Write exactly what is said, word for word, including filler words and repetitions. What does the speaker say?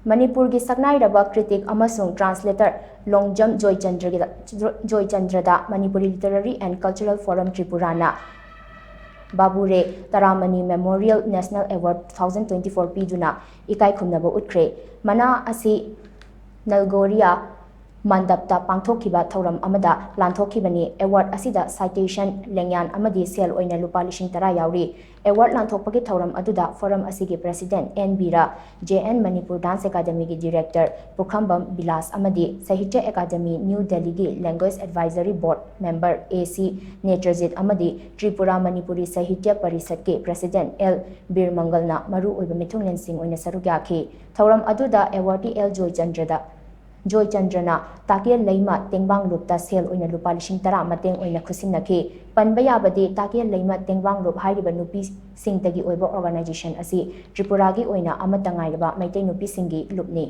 ꯃꯅꯤꯄꯨꯔꯒꯤ ꯁꯛꯅꯥꯏꯔꯕ critic ꯑꯃꯁꯨꯡ translator Longjam ꯖꯣꯏꯆꯟꯗ꯭ꯔꯒꯤꯗ-, ꯖꯣꯏꯆꯟꯗ꯭ꯔꯗ Manipuri Literary and Cultural Forum Tripurana ꯕꯥꯕꯨꯔꯦ ꯇꯔꯥꯃꯅꯤ Memorial National Award two thousand twenty-four ꯄꯤꯗꯨꯅ ꯏꯀꯥꯏ ꯈꯨꯝꯅꯕ ꯎꯠꯈ꯭ꯔꯦ꯫ ꯃꯅꯥ ꯑꯁꯤ ꯅꯜꯒꯣꯔꯤꯌꯥ ꯃꯟꯗꯞꯇ ꯄꯥꯡꯊꯣꯛꯈꯤꯕ ꯊꯧꯔꯝ ꯑꯃꯗ ꯂꯥꯟꯊꯣꯛꯈꯤꯕꯅꯤ꯫ Award ꯑꯁꯤꯗ citation, ꯂꯦꯡꯌꯥꯟ ꯑꯃꯗꯤ ꯁꯦꯜ ꯑꯣꯏꯅ ꯂꯨꯄꯥ ꯂꯤꯁꯤꯡ ꯇꯔꯥ ꯌꯥꯎꯔꯤ꯫ Award ꯂꯥꯟꯊꯣꯛꯄꯒꯤ ꯊꯧꯔꯝ ꯑꯗꯨꯗ forum ꯑꯁꯤꯒꯤ president N Bira, J N Manipur Dance Academyꯒꯤ director ꯄꯨꯈ꯭ꯔꯝꯕꯝ ꯕꯤꯂꯥꯁ ꯑꯃꯗꯤ Sahitya Academy New Delhiꯒꯤ language advisory board member A C Netrajit ꯑꯃꯗꯤ ꯇ꯭ꯔꯤꯄꯨꯔꯥ ꯃꯅꯤꯄꯨꯔꯤ ꯁꯥꯍꯤꯇ꯭ꯌ ꯄꯔꯤꯁꯠꯀꯤ president ꯑꯦꯜ ꯕꯤꯔ ꯃꯪꯒꯜꯅ ꯃꯔꯨ ꯑꯣꯏꯕ ꯃꯤꯊꯨꯡꯂꯦꯟꯁꯤꯡ ꯑꯣꯏꯅ ꯁꯔꯨꯛ ꯌꯥꯈꯤ꯫ ꯊꯧꯔꯝ ꯑꯗꯨꯗ awardee ꯑꯦꯜ ꯖꯣꯏꯆꯟꯗ꯭ꯔꯗ, ꯖꯣꯏꯆꯟꯗ꯭ꯔꯅ ꯇꯥꯀꯦꯜ ꯂꯩꯃ ꯇꯦꯡꯕꯥꯡ ꯂꯨꯞꯇ ꯁꯦꯜ ꯑꯣꯏꯅ ꯂꯨꯄꯥ ꯂꯤꯁꯤꯡ ꯇꯔꯥ ꯃꯇꯦꯡ ꯑꯣꯏꯅ ꯈꯨꯠꯁꯤꯟꯅꯈꯤ꯫ ꯄꯟꯕ ꯌꯥꯕꯗꯤ, ꯇꯥꯀꯦꯜ ꯂꯩꯃ ꯇꯦꯡꯕꯥꯡ ꯂꯨꯞ ꯍꯥꯏꯔꯤꯕ ꯅꯨꯄꯤꯁꯤꯡꯇꯒꯤ ꯑꯣꯏꯕ organization ꯑꯁꯤ ꯇ꯭ꯔꯤꯄꯨꯔꯥꯒꯤ ꯑꯣꯏꯅ ꯑꯃꯠꯇ ꯉꯥꯏꯔꯕ ꯃꯩꯇꯩ ꯅꯨꯄꯤꯁꯤꯡꯒꯤ ꯂꯨꯞꯅꯤ꯫